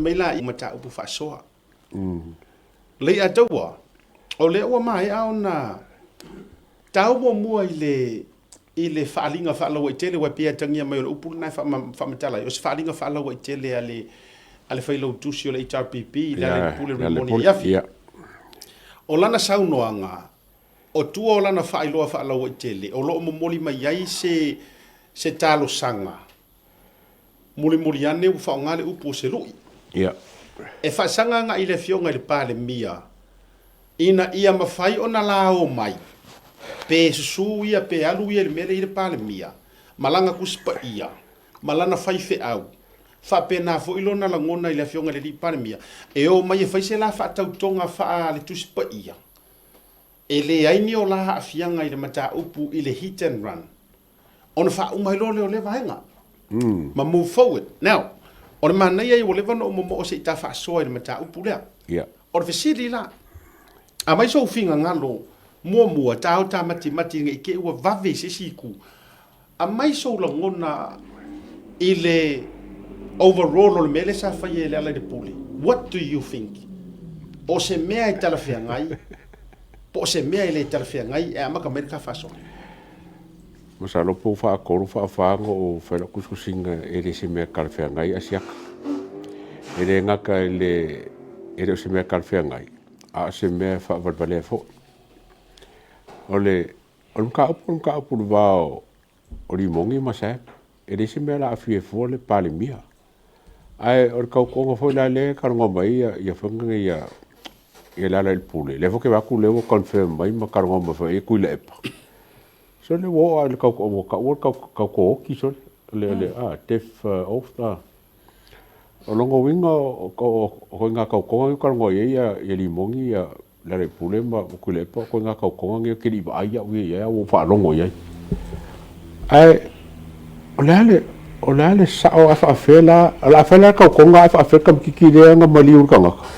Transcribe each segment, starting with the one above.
mai la i mataupu faasoa. Leiataua, o lea ua maea ona tau muamua i le i le faaaliga faalauaitele, aua e pei e atagia mai o le upu lena e faamatala ai, o se faaaliga faalauaitele a le a le Failautusi o le HRPP, Lealailepule Rimoni Aiafi. O lana saunoaga, o tua o lana faailoa faalauaitele, o lo o momoli mai ai se se talosaga mulimuli ane ua faaaoga le upu o se lui. E faasaga agai i le Afioga i le Palemia ina ia mafai ona la omai, pe susu ia pe alu ia i le mea lea e i ai le Palemia ma lana Tusi Paia ma lana faifeau, faapena foi lona lagona i le Afioga i le alii Palemia, e omai e fai se la faatautoga faa le Tusi Paia, e leai ni o la aafiaga i le mataupu i le hit and run. Ona faauma ai loa lea o lea vaega ma move forward. Now, o le manaia ia ua leva ona ou momoo se i ta faasoa i le mataupu lea. O le fesili la, aumai sou finagalo muamua, ta o ta matimati ne i te i ua vave i se isi itu, aumai sou lagona i le overall o le mea lea sa faia e Lealailepule. What do you think? O se mea e talafeagai po o se mea e le talafeagai e amata mai le ta faasoa? Masalo po ua faatolu faafa ona ou fai lau tusitusiga e le se mea talafeagai Asiata. E le gata i le e le o se mea talafeagai, a o se mea e faavalevalea foi. O le o le mataupu o le mataupu i le va o Limoni ma Sam, e leai se mea o le a aafia ai fua le Palemia. Ae o le tautoga foi la lea e talanoa mai ai ia foi nei ia Lealailepule, lea foi ou te vaai atu lea ua confirm mai ma talanoa mai foi i ai Tuilaepa. Sole ua oo lava i le tautoga ua taua le tauto oti sole, le death oath. O lona uiga o ituaiga tautoga ia e talanoa i ai Limoni ia Lealailepule ma Tuilaepa, o ituaiga tautoga nei ou te le i vaai au ia i ai ae ua ou faalogo i ai. Ae o le a le, o le a le sao ae faapefea la, o le a fai la le tautoga ae faapefea le tamaitiiti lea na maliu i le tagata?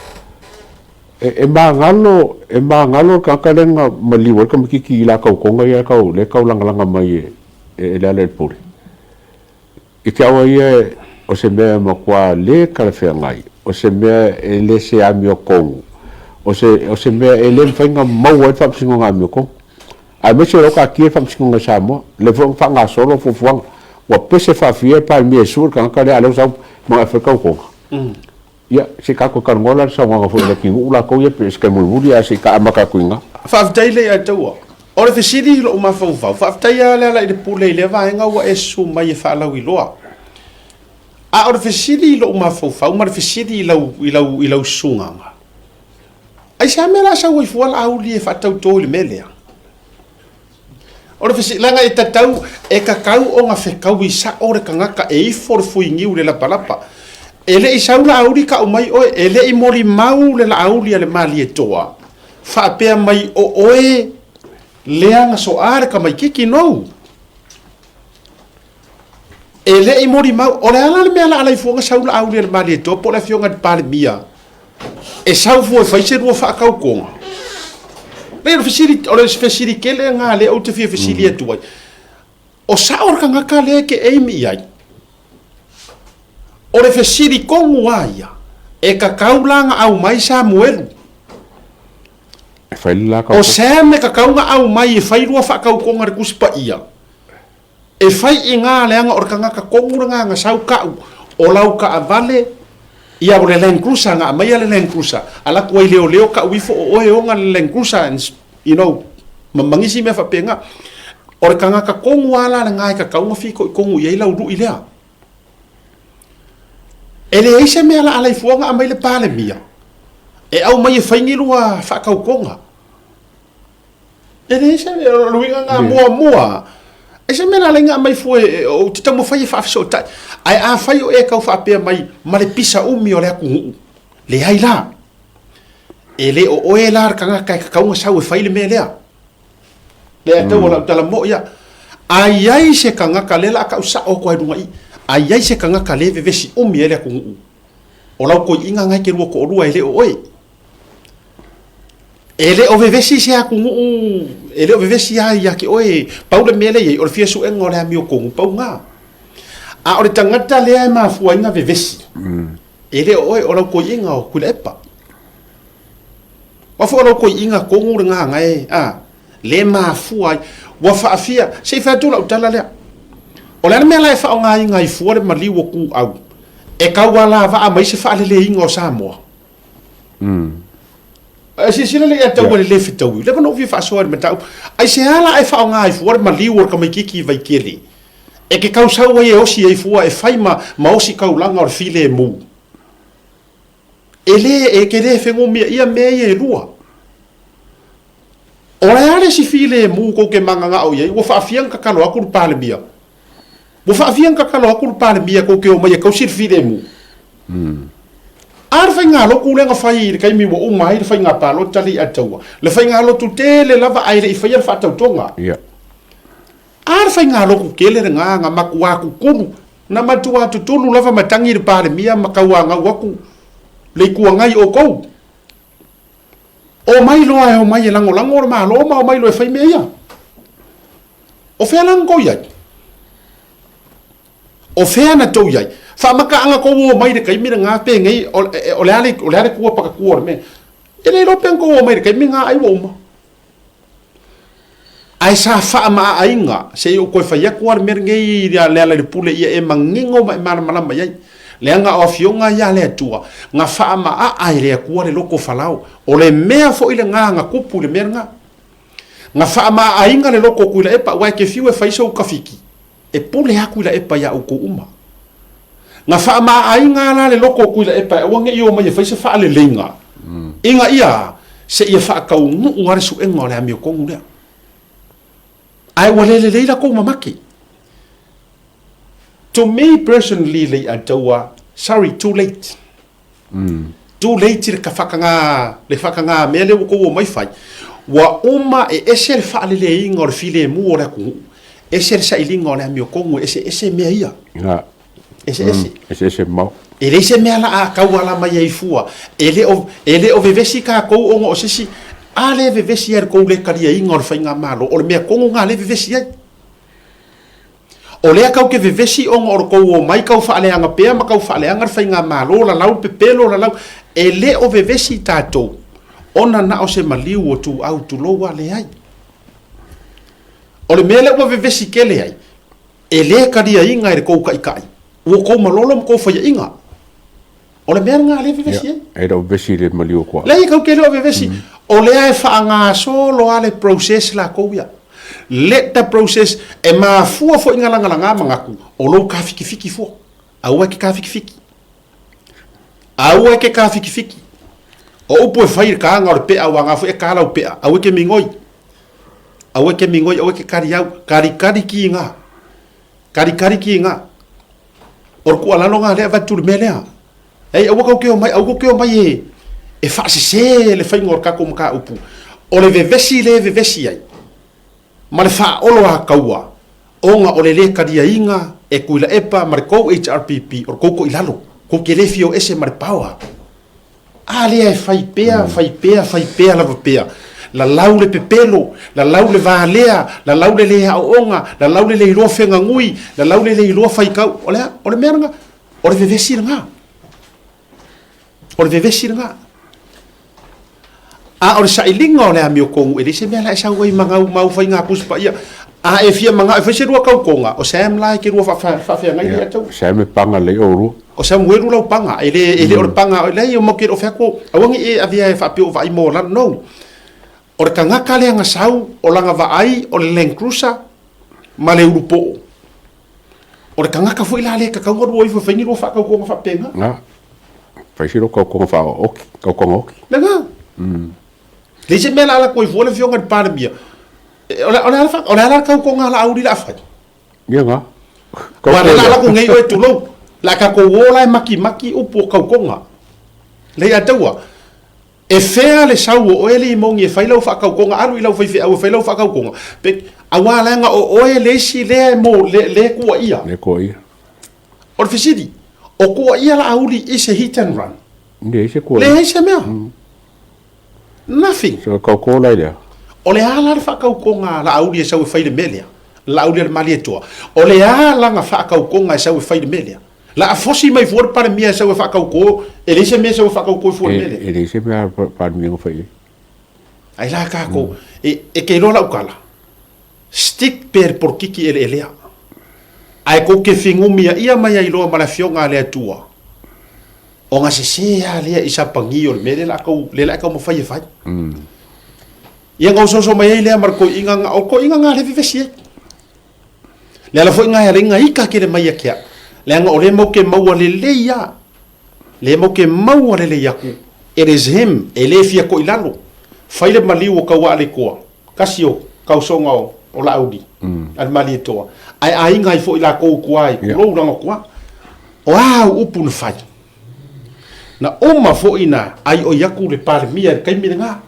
E magalo, e magalo le tagata lea na maliu ai le tamaitiiti i la tautoga ia lea e taulagalaga mai e Lealailepule. I te au ia o se mea e matua le talafeagai, o se mea e le se amiotonu, o se, o se mea e le mafai ona maua ai le faamasinoga amiotonu. Aemaise o lea ua taatia le faamasinoga i Samoa, lea foi ua faagasolo fuafuaga, ua pese faafia le Palemia e sue le tagata lea, a o lea ua sau ma e fai le tautoga. Ia, se i tatou talanoa la i le saunoaga foi a Leatinuu latou ia pei o se taimi mulimuli ae se i ta amata atu i ina. Faafetai Leiataua. O le fesili i lou mafaufau, faafetai lava Lealailepule i lea vaega ua e susu mai e faalauiloa. A o le fesili i lou mafaufau ma le fesili i lau, i lau, i lau susugaga, aisea mea la sau ai fua Laauli e faatauto i le mea lea? O le fesili, leaga e tatau, e tatau ona fetaui sao le tagata e ifo le fuiniu i le lapalapa. E le i sau Laauli tau mai oe, e le i molimau le Laauli a le Malietoa, faapea mai o oe lea na soa le tamaititi nou. E le i molimau, o le a la le mea la Alaifuaga sau Laauli a le Malietoa po o le afioga i le Palemia e sau fua e fai se lua faatautoga. Leai, o le fesili, o le fesili tele lena lea ou te fia fesili atu ai. O sao le tagata lea e te aim i ai? O le fesili tonu lava ia, e tatau la ona aumai Samuelu. E fai le la O Sam e tatau ona aumai e fai lua faatautoga i le Tusi Paia. E fai i gā leaga o le tagata tonu lena na sau ka'u o lau taavale ia o le Land Cruiser na aumaia le Land Cruiser alu atu ai leoleo ka'u ifo o oe e ona le Land Cruiser and you know ma ma nisi mea faapena. O le tagata tonu lava la lena e tatau ona fitoitonu i ai lau lu'i lea. E leai se mea la Alaifuaga aumai le Palemia e aumai e fai ni lua faatautoga. E leai se mea, o le uiga lena muamua, e se mea la ala ai ona aumai fua ou te taumafai e faafesootai. Ae afai o e tau faapea mai ma le pisa umi o le atunuu, leai la. E le o oe la le tagata e tatau ona sau e fai le mea lea. Lea e tau o lau tala moi ia. A i ai se tagata, lea o le a tau sao atu lava i luga i i, a i ai se tagata lea e vevesi umi ai le atunuu, o lau toeaiina lena e te lua toalua e le o oe. E le o vevesi se atunuu, e le o vevesi lava ia te oe. Pau le mea lea e i ai, o le fia suega o le amiotonu, pau lena. A o le tagata lea e mafua ai ona vevesi, E le o oe o lau koiiga o Tuilaepa. Ua foi o lau koiiga tonu le gagae a le mafua ai. Ua faafia, se i fai atu lau tala lea. O le a le mea la e faaaogaina ai fua le maliu o Tuau e tau alavaa mai se faaleleiga o Samoa? E silasila lelei ia te au ua le le fetaui. Leva ona ou fia faasoa i le mataupu. Aisea la e faaaoga ai fua le maliu o le tamaitiiti i Vaitele e te tau sau ai e osi ai fua e fai ma, ma osi taulaga o le filemu? E le, e te le fenumiaia mea ia e lua. O le a le isi filemu tou te mananao i ai? Ua faafia ona tatalo atu le Palemia. Ua faafia ona tatalo atu le Palemia tou te omai e tausi le filemu. A le faigalotu lea na fai i le taimi ua uma ai le faiga palota lea i Ataua, le faigalotu tele lava ae le i faia le faatautoga. A le faigalotu tele lena na matua tutulu, na matua tutulu lava matagi le Palemia ma tauanau atu le Itu Agai i outou. Omai loa e omai e lagolago le Malo ma omai loa e fai mea ia. O fea la na tou i ai? O fea na tou i ai? Faamataaga tou omai i le taimi lena penei o le a le, o le a le tua patatua o le mea. E le iloa pe na tou omai i le taimi lena ai ua uma. Ae sa faamaaaina, se i ou toe fai atu lava le mea lenei i Lealailepule ia e manino ma e malamalama i ai. Leaga o afioga ia a le Atua, na faamaaa e le Atua le loto Falao. O le mea foi lena na tupu i le mea lena. Na faamaaaina le loto o Tuilaepa, aua e te fiu e fai sou tafiti, e pule lava Tuilaepa ia outou uma. Na faamaaaina la le loto o Tuilaepa e aua ne i omai e fai se faaleleiga, ina ia seia faataunuu lava le suega o le amiotonu lea. Ae ua le lelei la tou mamake. To me personally Leiataua, sorry, too late. Too late le whakangā, le whakangā mea lea ua tou omai fai. Ua uma e ese le faaleleiga o le filemu o le atunuu, ese le sailiga o le amiotonu, ese ese mea ia. Ese ese. Ese ese mau. E leai se mea la a tau ala mai ai fua. E le o, e le o vevesi tatou ona o se isi, a lea e vevesi ai i le tou le taliaina o le faigamalo, o le mea tonu lena lea e vevesi ai. O lea kau te vevesi ona o le tou omai kau faaleaga pea ma kau faaleaga le faigamalo, lalau le pepelo, lalau. E le o vevesi tatou ona na o se maliu o Tuau, tulou a, leai. O le mea lea ua vevesi tele ai, e le taliaina e le tou taitai ua tou malolo ma tou faiaina. O le mea lena lea e vevesi ai. E le o vevesi i le maliu o Tuau. Leai, kau te le o vevesi. O lea e faagasolo lava le process latou ia. Let the process, e mafua foi na lagalaga manatu, o lou kafikifiki fua. Aua e ke kafikifiki. Aua e ke kafikifiki. O upu e fai i le kāga o le pea, aua nga foi e kā lau pea. Aua e ke migoi. Aua e ke migoi, aua e ke kari au. Karikari ki ngā. Karikari ki ngā. O le tuualalo lena lea e avatu i le mea lea. Ei, aua kou te omai, aua kou te omai e, e faasese le faiga o le tatou mataupu. O le vevesi lea e vevesi ai, ma le faaoloataua, ona o le le taliaina e Tuilaepa ma le tou HRPP, o le tou toilalo, kou te le fia o ese ma le power. A lea e fai pea, fai pea, fai pea lava pea. Lalau le pepelo, lalau le valea, lalau le le aooga, lalau le le iloa feganui, lalau le le iloa faitau. O le a? O le mea lena. O le vevesi lena. O le vevesi lena. A o le sailiga o le amiotonu, e leai se mea la e sau ai ma gau mau faiga Tusi Paia. A e fia manao e fai se lua tautoga, o Sam la e te lua faafeagai ia tau. Sam e paga lelei oulua. O Samuelu lau paga, e le, e le o le paga, leai o matou te le o fai atu, aua ne i e avea e faapea o vaai mo lalo, no. O le tagata lea na sau, o lana vaai o le Land Cruiser ma le ulupoo. O le tagata foi la lea e tatau ona lua ifo e fai ni lua faatautoga faapena. Na. Fai si lua tautoga faaoki, tautoga oki. Lena. Leai se mea la ala atu ai fua le afioga i le Palemia. O le, o le a o le a la le tautoga a Laauli la fai? Ia na. Ua le la ala atu nei oe tulou. La tatou o la e makimaki upu o tautoga. Lei a taua. E fea le sau o oe alii moni e fai lau faatautoga, alu i lau faifeau e fai lau faatautoga, pe, auā leaga o oe le isi lea e mo, le, le tuuaia. Le tuuaia. O le fesili, o tuuaia Laauli i se hit and run? Leai se tuuaia. Leai se mea. Nothing. So tauto la i lea. O le a la le faatautoga a Laauli e sau e fai le mea lea? Laauli a le Malietoa. O le a lana faatautoga e sau e fai le mea lea? La a fosi mai fua le Palemia e sau e faatautō, e leai se mea e sau e faatautō fua i le mea lea. E leai se mea a le Palemia na fai i ai. Ai la kākou, e te iloa lau tala, stick pea i le polokiki eleelea. Ae tou te fenumiaia mai ai loa ma le Afioga a le Atua, ona sese lava lea i sapagi o le mea lea la tou, lea la e taumafai e fai. Ia ona ososo mai ai lea ma le toeaina na, o le toeaina na lea e vevesi ai. Le ala foi na e ala ai na ita tele mai ia te au, leaga o lea matou te maua lelei lava, lea matou te maua lelei atu, it is him, e le fia toilalo, fai le maliu o Tauaaletoa, tasi o tausoga o Laauli, a le Malietoa, ae aiga ai foi latou i tua i tulou lana tua. O a au upu na fai? Na uma foi na aioi atu le Palemia i le taimi lena.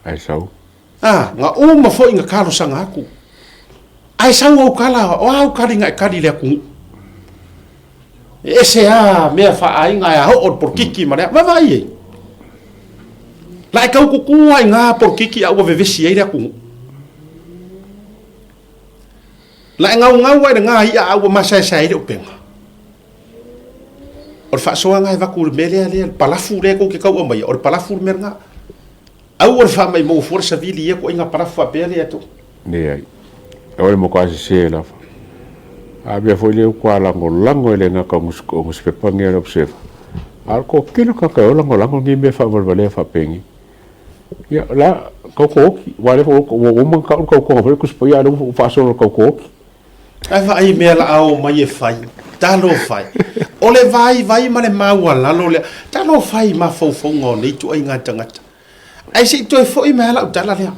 Ae sau. A, na uma foi na talosaga atu. Ae sau au tala, o a au tali na e tali i le atunuu? E ese a mea faaaiga e aoo le polokiki ma le a. Vaavaai i ai. La e tau kuku a i ngā polokiki a ua vevesi ai le atunuu. La e gaugau ai le ngā i'a a ua masaesae ai le upega. O le faasoaga e avatu i le mea lea, lea, le palafu lea tou te tau aumaia, o le palafu le mea lena. Aua le faamaumau fua le savili i ia ituaiga palafu faapea lea tou. Leai. O le matua sese lava. A mea foi lea ua lagolago e le gata o nusipepa nei a le Observer, a o le toatele o tagata e o lagolago nei mea faavalevalea faapenei. Ia, o le a tauto oti, aua o lea foi ua uma ona tau le tautoga foi lea Tusi Paia, a o lea ua faasolo i le tauto oti. Ae vaai i mea la a omai e fai. Talofa e. O le vaivai ma le maualalo lea. Talofa e i mafaufauga o nei ituaiga tagata. Ae se i toe foi mai lava lau tala lea.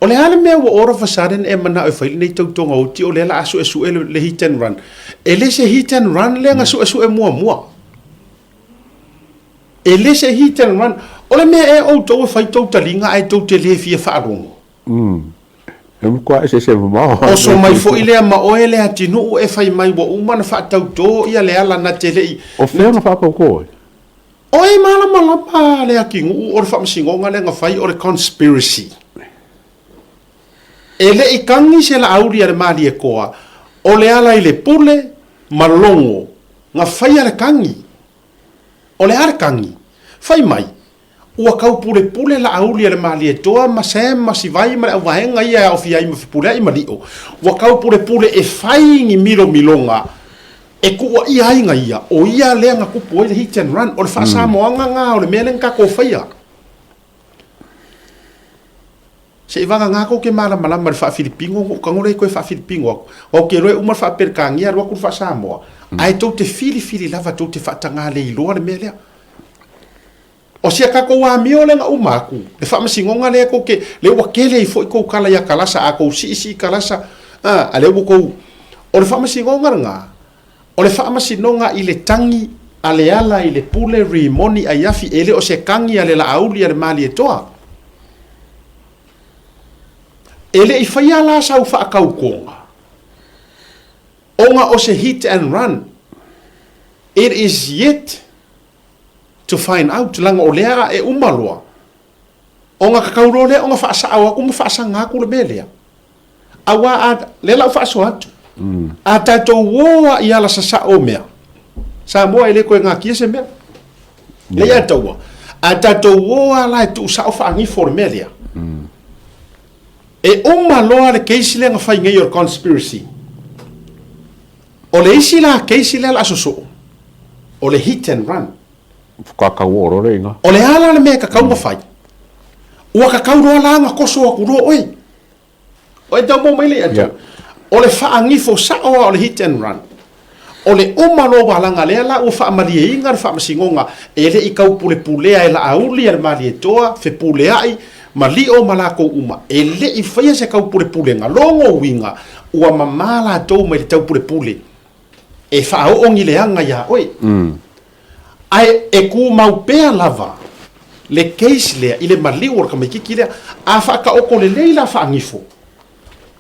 O le a le mea ua all of a sudden e manao e fai lenei tautoga oti o lea la a suesue le hit and run. E le se hit and run lea na suesue muamua. E le se hit and run. O le mea ea outou e fai tou taliga ae tou te le fia faalogo. E matua eseese mamao. Oso mai foi lea ma oe le atinuu e fai mai ua uma ona faatautō ia le ala na te le i. O fea na faatautō ai? O e malamalama le atinuu o le faamasinoga lea na fai o le conspiracy. E le i tagi se laauli a le Malietoa o le ala i le pule ma logo na faia le tagi. O le a le tagi? Fai mai, Ua taupulepule Laauli a le Malietoa ma Sam ma Sivai ma le auvaega ia e aofia ai ma Fepuleai ma Lio, ua taupulepule e fai ni milomiloga e tuuaia ai na ia, o ia lea na tupu ai le hit and run. O le faasamoaga na o le mea lea na tatou faia. Seiavagana tou te malamalama i le faafilipino, ona ou tago lea e toe faafilipino atu. Aua ou te iloa e uma le faa-Peretania alu atu le faa-Samoa, ae tou te filifili lava tou te faataga le iloa le mea lea. O si a tatou amio lea na uma atu, le faamasinoga lea tou te, lea ua tele ai foi tou tala ia Kalasa, a tou siisii Kalasa, a, a lea ua tou, o le faamasinoga lena, o le faamasinoga i le tagi a Leala i le Pule Rimoni Aiafi, e le o se tagi a le Laauli a le Malietoa. E le i faia la sau faatautoga, ona o se hit and run, it is yet to find out, leaga o lea a e uma loa, ona tatau loa lea ona faasao atu ma faasaga atu le mea lea. Aua a, lea la ua faasoa atu, a tatou o lava i ala sasao o mea, Samoa e le toe natia se mea. Lea ia taua, a tatou o lava la e tuusao faanifo le mea lea, e uma loa le case lea na fai nei o le conspiracy. O le isi la case lea o le a sosoo, o le hit and run. Faatoa tau oo loa lea i ina. O le a la le mea e tatau ona fai? Ua tatau loa la ona toso atu loa oe. O e tau maua mai le ia tau. O le faanifo sao lava o le hit and run. O le uma loa ua laga lea la ua faamalieina le faamasinoga e le i taupulepulea e Laauli a le Malietoa, Fepuleai, ma Lio ma latou uma. E le i faia se taupulepulega. Logo uiga, ua mamā latou mai le taupulepule e faaoo ni leaga iā oe. Ae e tumau pea lava le case lea i le maliu o le tamaititi lea. A faataoto lelei la faanifo,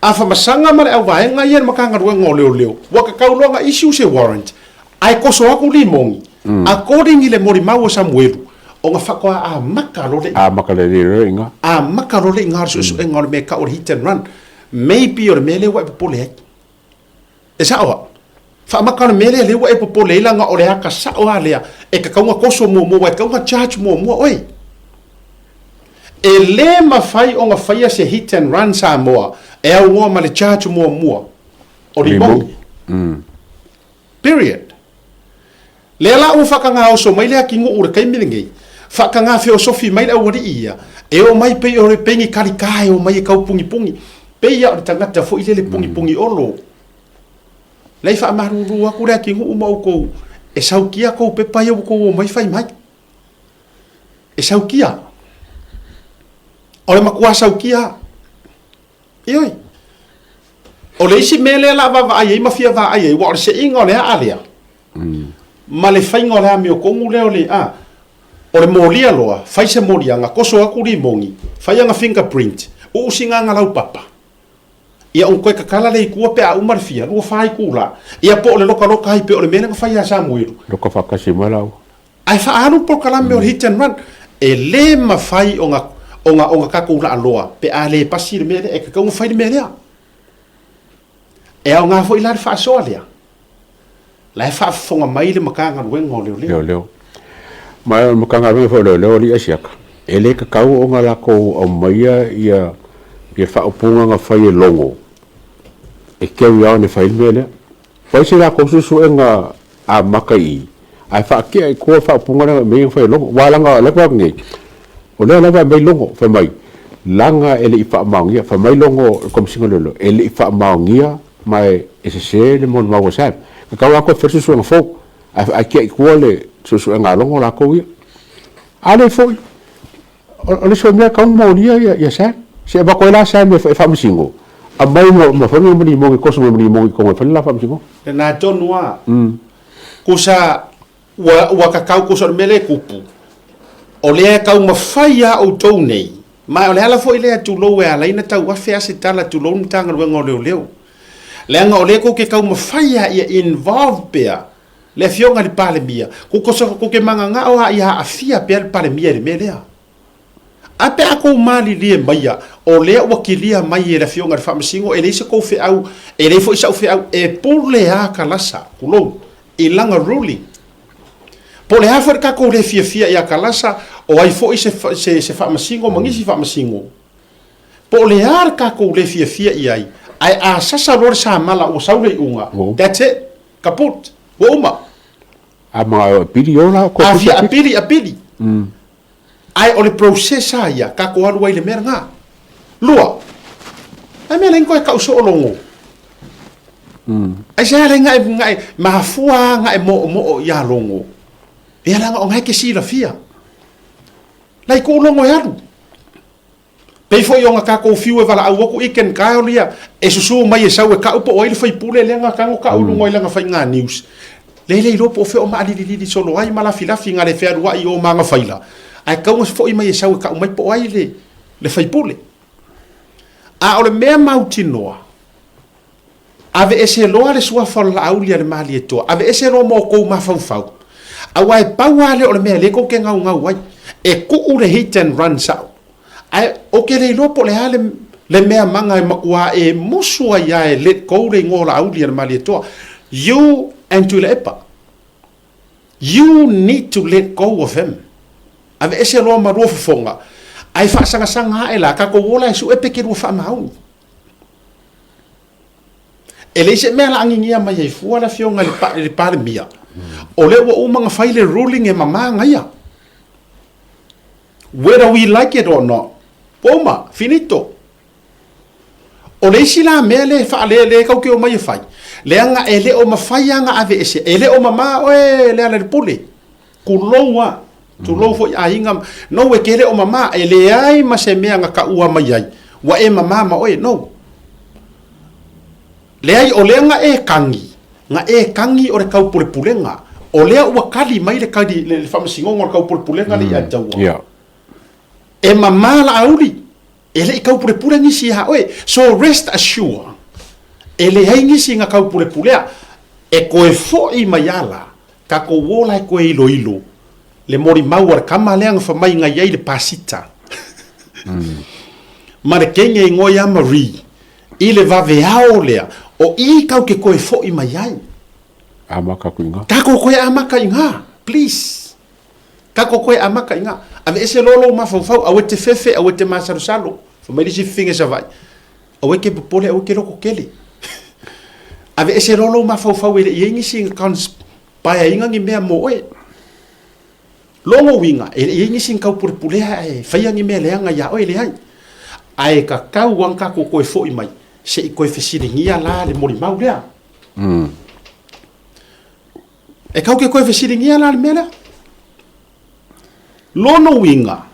a famasaga ma le auvaega ia i le Matagaluega o Leoleo, ua tatau loa ona issue se warrant, ae toso atu limoni, according i le molimau a Samuelu, ona faatoa amata loa le. Amata lelei loa le iga. Amata loa le iga o le suesuega o le mea e tau o le hit and run. Maybe o le mea lea ua e popole ai. E sao au? Faamaka o le mea lea lea ua e popole ai leaga o le ata sao lava lea e tatau ona toso muamua aua e tatau ona charge muamua oe. E le mafai ona faia se hit and run Samoa e aunoa ma le charge muamua o Limogi. Period. Lea la ua faatagaoso mai le atinuu i le taimi lenei, faatagafeosofi mai le aualii ia, e omai pei o le pei ni talita e omai e tau punipuni, pei lava o le tagata foi lele punipuni olo. Lea e faamalulu atu le atinuu ma outou, e sautia tou pepa ia ua outou omai fai mai. E sautia. O le matua sautia lava. Ioe. O le isi mea lea o le a vaavaai ai ma fia vaai ai, aua o le seiga o le aa lea, ma le faiga o le amiotonu lea o le, a, o le molia loa, fai se moliaga, toso atu limoni, fai ana fingerprint, uu sina ana laupapa, ia ona toe tatala lea i tua pe a uma le fia, 2 fa itula, ia po o le lokaloka ai pei o le mea lea na fai ia Samuelu. Loka faatasi mai laua. Ae faaalu polokalame o le hit and run. E le mafai ona ona ona tatou laaloa pe a le pasi le mea lea. E tatau ona fai le mea lea. E aoga foi la le faasoa lea. La e faafofoga mai le Matagaluega o Leoleo. Leoleo. Ma o le Matagaluega foi o Leoleo alii Asiata, e le tatau ona latou aumaia ia ia faaupuga na fai e Logo e carry on e fai ai le mea lea. Fai se latou suesuega amata i i, ae faatea i tua le faaupuga lea mea ia na fai e Logo. Aua leaga o lea e nei, o lea lava e aumai Logo, fai mai, leaga e le i faamaonia, fai mai Logo le Komesina o Leoleo, e le i faamaonia ma e sese le molimau a Sam. E tatau lava toe fai le suesuega fou, ae tea i tua le suesuega a Logo latou ia. A lea foi, O le isi mea e tatau ona molia ia Sam. Se i avatu ai la Sam e faamasino, aumai ma fai ma limoni, toso mai ma limoni i totonu e fai le la faamasinoga. Lena tonu lava. Kusa ua tatau kusa o le mea lea e tupu, o lea e taumafai lava outou nei, ma o le ala foi lea tulou e ala ai ona tauafe lava se tala tulou le Matagaluega o Leoleo. Leaga o lea tou te taumafai lava ia involve pea Le Afioga i le Palemia, kou te mananao a ia aafia pea le Palemia i le mea lea. A pe a kou malilie maia, o lea ua kilia mai e le Afioga i le Faamasino, e leai se kou feau, e leai foi sa'u feau, e pule a Kalasa, tulou, i lana ruling. Po o le a foi le tatou le fiafia ia Kalasa, o ai foi se, se, se Faamasino ma nisi Faamasino, Po o le a le tatou le fiafia i ai, ae a sasa loa le samala ua sau le iuga, that's it. Kaput! Ua uma! A ma apili o la ko. A fia apili, apili. Ae o le process a ia, tatou alu ai i le mea lena. Lua, a mea leai ni koe kau soo logo. Aisea leai nga e, nga e mafua nga e moomoo ia logo. Ia leaga o nga e ke silafia. Lai kou logo e alu. Pei foi o nga takou fiu e valaau atu i Ken Kyle ia e susu mai e sau e kau po o ai le faipule lea nga tago kau i luga i lana faiga news. Lea le iloa po o fea o maalililili solo ai ma lafilafi nga le fealuai i o ma aga faila, ae tatau ona foi mai e sau e kau mai po o ai le le faipule. A o le mea mautinoa, Aveese loa le suafa o le Laauli a le Malietoa, aveese loa ma outou mafaufau, aua e pau lava lea o le mea lea tou te gaugau ai, e tuu le hit and run sao. Ae ou te le iloa po o le a le, le mea maga e matua e musu ai lava e let go le igoa o Laauli a le Malietoa. You and Tuilaepa, you need to let go of him. Aveese loa ma lua fofoga, ae faasagasaga ae la, tatou ola e sue pe ke lua faamaoni. E leai se mea laagigia mai ai fua le afioga i le Palemia, o lea ua uma ona fai le ruling e mama gaia. Whether we like it or not, ua uma, finito. O le isi la mea lea e faalele kau ke omai e fai, leaga e le o mafai lava ona aveese, e le o mama oe Lealailepule. Tulou a, tulou foi aiga, no e te le o mama, e leai ma se mea na taua mai ai, ua e mama ma oe, no. Leai, o lea na e kagi, na e kagi o le taupulepulega, o lea ua kali mai le kali, le faamasinoga o le taupulepulega lea ia te ua. E mama Laauli, e le i taupulepule nisi ia oe. So rest assure, e leai nisi na taupulepulea, e toe foi mai a la, Tatou ola e toe iloilo le molimau a le tama lea na fai mai na i ai le pasita ma le teine e igoa ia Marie i le vaveao lea o i tau te toe foi mai ai. Amata atu i ina. Tatou toe amata i ina, please. Tatou toe amata i ina. Aveese loa lou mafaufau, aua e te fefe, aua e te masalosalo. Fai mai le isi fafine Savaii, aua e te popole, aua e te loto tele. Aveese loa lou mafaufau e le i i ai nisi na conspire ina ni mea mo oe. Lona uiga, e le i i ai nisi na taupulepulea ae faia ni mea leaga ia oe, leai. Ae tatau lava ona tatou toe foi mai se i toe fesiligia la le molimau lea. E tatou te toe fesiligia la le mea lea. Lona uiga,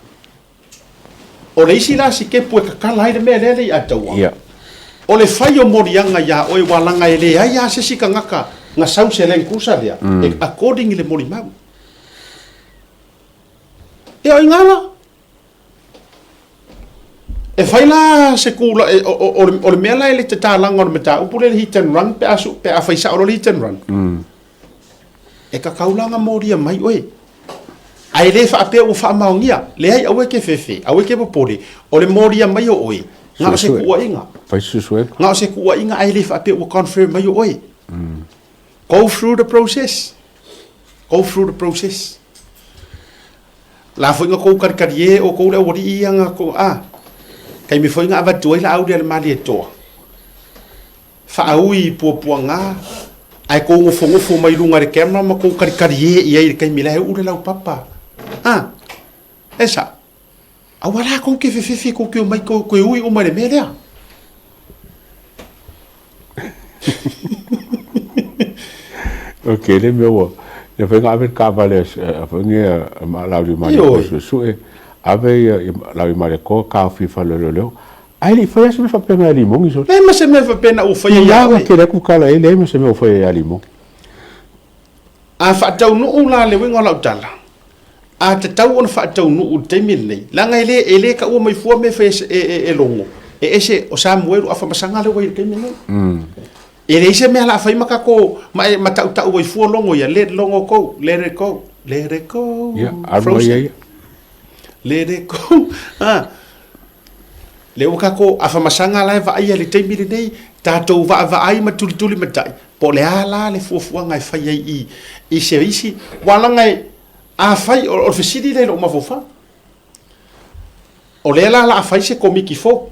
o le isi la sitepu e tatala ai le mea lea le i Ataua, Ia. o le fai o moliaga ia oe ua laga e leai lava se isi tagata na sau se Land Cruiser lea, e according i le molimau. Ia o i ina la. E fai la se kula, e, o, o, o le mea la e le tatalaga o le mataupu lea le hit and run pe a, su, pe a fai sao loa le hit and run. E tatau la ona molia mai oe. Ae le faapea ua faamaonia. Leai, aua e te fefe, aua e te popole, o le molia mai o oe, na o se tuuaiga. Fai se suesuega. Na o se tuuaiga ae le faapea ua confirm mai o oe. Go through the process. Go through the process. La foi na kou kalikali e o kou le aualii ia na kou, a. Taimi foi na avatu ai laau lea le Malietoa. Faaui i puapuaga, ae kou nofonofo mai luga i le camera ma kou kalikali e i ai i le taimi la e uu le laupapa. A. E sao. Aua la kou te fefefe kou te omai kou toe ui uma i le mea lea. Ok, le mea ua, le fai ave le taavale a foi nei a Maalauli ma le suesue, ave ia Lauli ma le toa taofi i fale o leoleo. Ae le i faia se mea faapena e Limogi sole. Leai ma se mea faapena ua faia ia oe. Tulaga tele atu tala e leai ma se mea ua faia ia Limogi. A faataunuu la le uiga o lau tala, a tatau ona faataunuu i le taimi lenei, leaga e le, e le taua mai fua mea e fai e, e, e Logo, e ese o Samuelu Afamasaga lea ua i le taimi lenei. E leai se mea o le a fai ma tatou, ma e, ma tautau ai fua Logo ia, let Logo go, let it go, let it go, Ia, alu mai Frozen. ai. Let it go. Ah. Lea ua tatou Afamasaga la e vaaia i le taimi lenei, tatou vaavaai ma tulituli matai, po o le a la le fuafuaga e fai ai i, i se isi, aua leaga e, afai, o, o le fesili lea i lou mafaufau, o lea la o le a fai se komiti fou.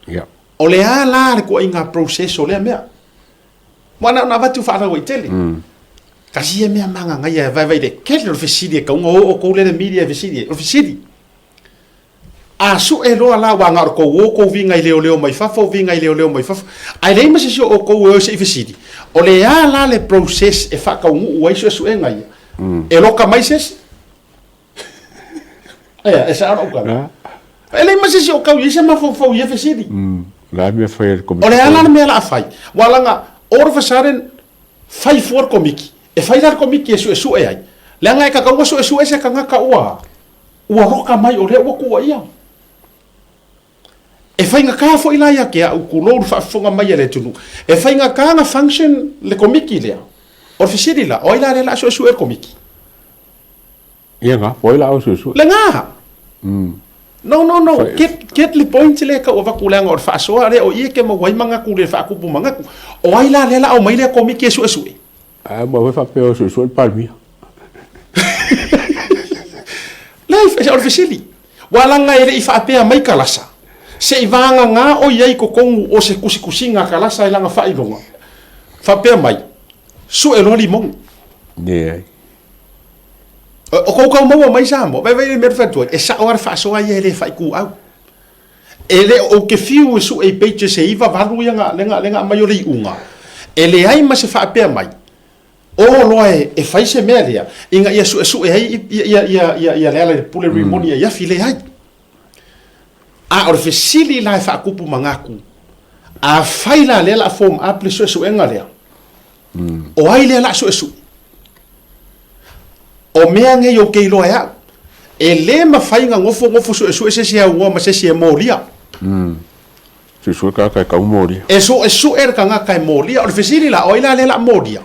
Ia. O le a la le ituaiga process o lea mea? Aua na ona avatu faalauaitele. Tasi ia mea magagaia e vaevae i le tele o le fesili e tatau ona o outou lea i le media e fesili ai. O le fesili, a sue loa la, aua na o le tou o tou viga i leoleo mai fafo, viga i leoleo mai fafo, ae leai ma se isi o outou e o se i fesili, o le a la le process e faataunuu ai suesuega ia? E loka mai se isi? Ea, e sao lau tala. E leai ma se isi o kau i ai se mafaufau i ia fesili. O le a le mea e fai e le komiti? O le a la le mea o le a fai? Aua leaga all of a sudden, fai fua le komiti. E fai la le komiti e suesue ai, leaga e tatau ona suesue se tagata ua ua loka mai o lea ua tuuaia. E faigata foi la ia te au, tulou le faafofoga mai a le atunuu, e faigata ona function le komiti lea. O le fesili la, o ai la lea o le a suesue le komiti? Ia na, po ai la au suesue. Lena! No, no, no, get, get le point lea e tau avatu leaga o le faasoa lea o i e te maua ai manatu le faatupu manatu. O ai la lea la aumai lea komiti e suesue? Ae ma foi faapea o suesue le Palemia. Leai, o le fesili. Ua laga e le i faapea mai Kalasa, se i vagagā o i ai i totonu o se tusitusiga a Kalasa i lana faailoga, faapea mai, Sue loa limoni. Leai. O kou kau maua mai Samoa, vaivai le mea le fai atu ai, e sao lava le faasoa ia e le faituau. E le o ou te fiu e sue i pages e 9, 8 ia na, lea na, lea na aumai o le iuga, e leai ma se faapea mai, o loa e, e fai se mea lea, ina ia suesue ai ia, ia, ia, ia, ia Lealailepule Rimoni Aiafi, leai. A o le fesili la e faakupu manatu, afai la lea o le a form up le suesuega lea, o ai lea o le a suesue? O mea nei ou te iloa e au, e le mafai ona nofonofo suesue se isi e aunoa ma se isi e molia. Suesue le tagata e tau molia. E suesue le tagata e molia. O le fesili la, o ai la lea o le a molia?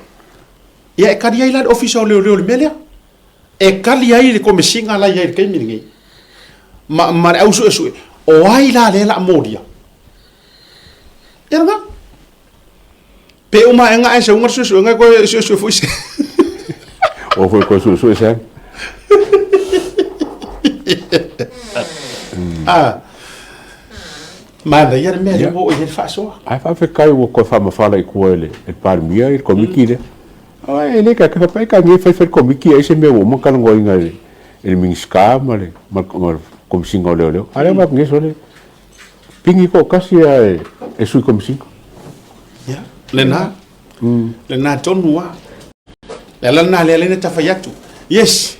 Ia e kali ai la le Ofisa o Leoleo i le mea lea. E kali ai le Komesina la e i ai i le taimi lenei ma, ma le au suesue, o ai la lea o le a molia? Ia lena. Pe uma aega ae sauga le suesuega e koe suesue foi se. O foi koe suesue se aga. Ah. Manaia le mea lea ua oo i ai le faasoa. Ae faafetai ua toe faamafala i tua e le Palemia i le Komiti lea. E le ka faapea ka nei fai fai le Komiti ai se mea ua uma ona talanoaina e le Minisita ma le Komesina o Leoleo. A lea ua nei sole pigi toatasi lava e Sui Komesina. Ia, lena. Lena tonu lava. Le ala lena lea lea na ta fai atu. Yes,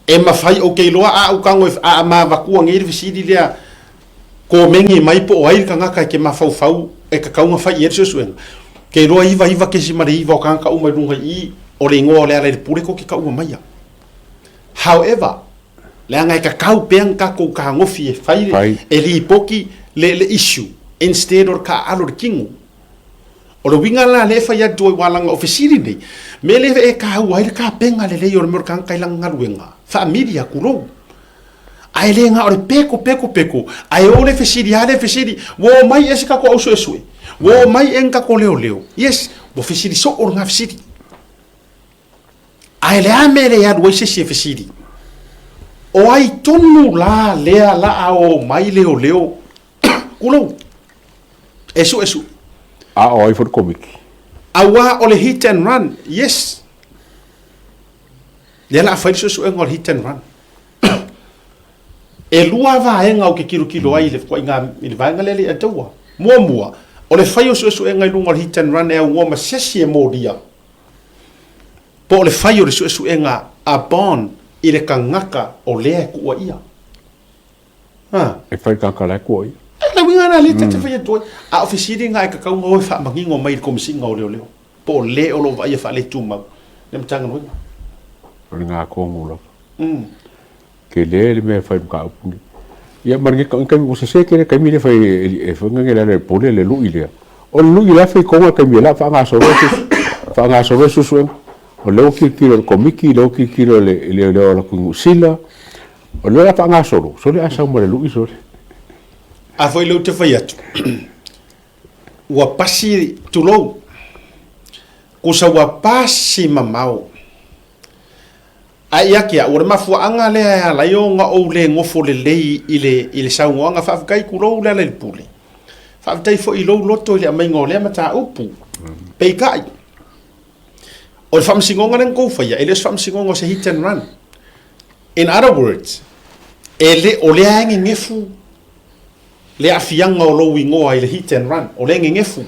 e mafai ou te iloa a ou tago a ma avatua nei le fesili lea komeni mai po o ai le tagata e te mafaufau e tatau ona fai i ai le suesuega. Ke iloa 99.9 o tagata uma i luga i i, o le igoa o Lealailepule tou te taua maia. However, leaga e tatau pea ona tatou tagofi e fai, e lipoti le, le issue instead o le taaalo i le tino. O le uiga la lea e fai atu ai aua leaga o fesili nei, mea lea e taua ai le tapena lelei o le mea o le tagata i lana galuega, faamili atu lou. Ae le na o le peko, peko, peko, ae o le fesili lava lea fesili, ua omai ea se tatou au suesue? Ua omai ea ni tatou leoleo? Yes, ua fesili soo lena fesili. Ae le a mea le alu ai se isi e fesili? O ai tonu la lea la a omai leoleo? Tulou. E suesue. A o ai foi le Komiti? Aua o le hit and run, yes. Lea la a fai le suesuega o le hit and run. E lua vaega ou te tilotilo ai i le ituaiga i le vaega lea e taua. Muamua, o le fai o suesuega i luga o le hit and run e aunoa ma se isi e molia, po o le fai o le suesuega a bond i le tagata o lea e tuuaia. Ha. E fai le tagata la e tuuaia. E le uiga lena lea ta te fai atu ai. A o fesili na e tatau ona o e faamanino mai i le Komesina o Leoleo, po o le o lo o vaaia faaletumau le Matagaluega. O le gatonu lava. Tele le mea e fai i le mataupu lenei. Ia ma lenei taimi ua sese tele taimi lea e fai e foi le ala e pule le lui lea. O le lui la e fai tonu lava i le taimi o le a faagasolo faagasolo le suesuega. O lea ua tilotilo e le Komiti, o lea ua tilotilo e le leoleo o alu atu i Niu Sila. O lea o le a faagasolo, sole a sau ma le lui sole. A foi lea ou te fai atu, ua pasi, tulou, kusa ua pasi mamao. Ae ia te au, o le mafuaaga lea e ala ai ona ou le nofo lelei i le, i le saunoaga, faafetai, tulou Lealailepule, faafetai foi i lou loto i le aumaiga o lea mataupu. Peitai, o le faamasinoga lea na tou faia, e le o se faamasinoga o se hit and run. In other words, e le, o lea e nenefu le aafiaga o lou igoa i le hit and run, o lea e nenefu.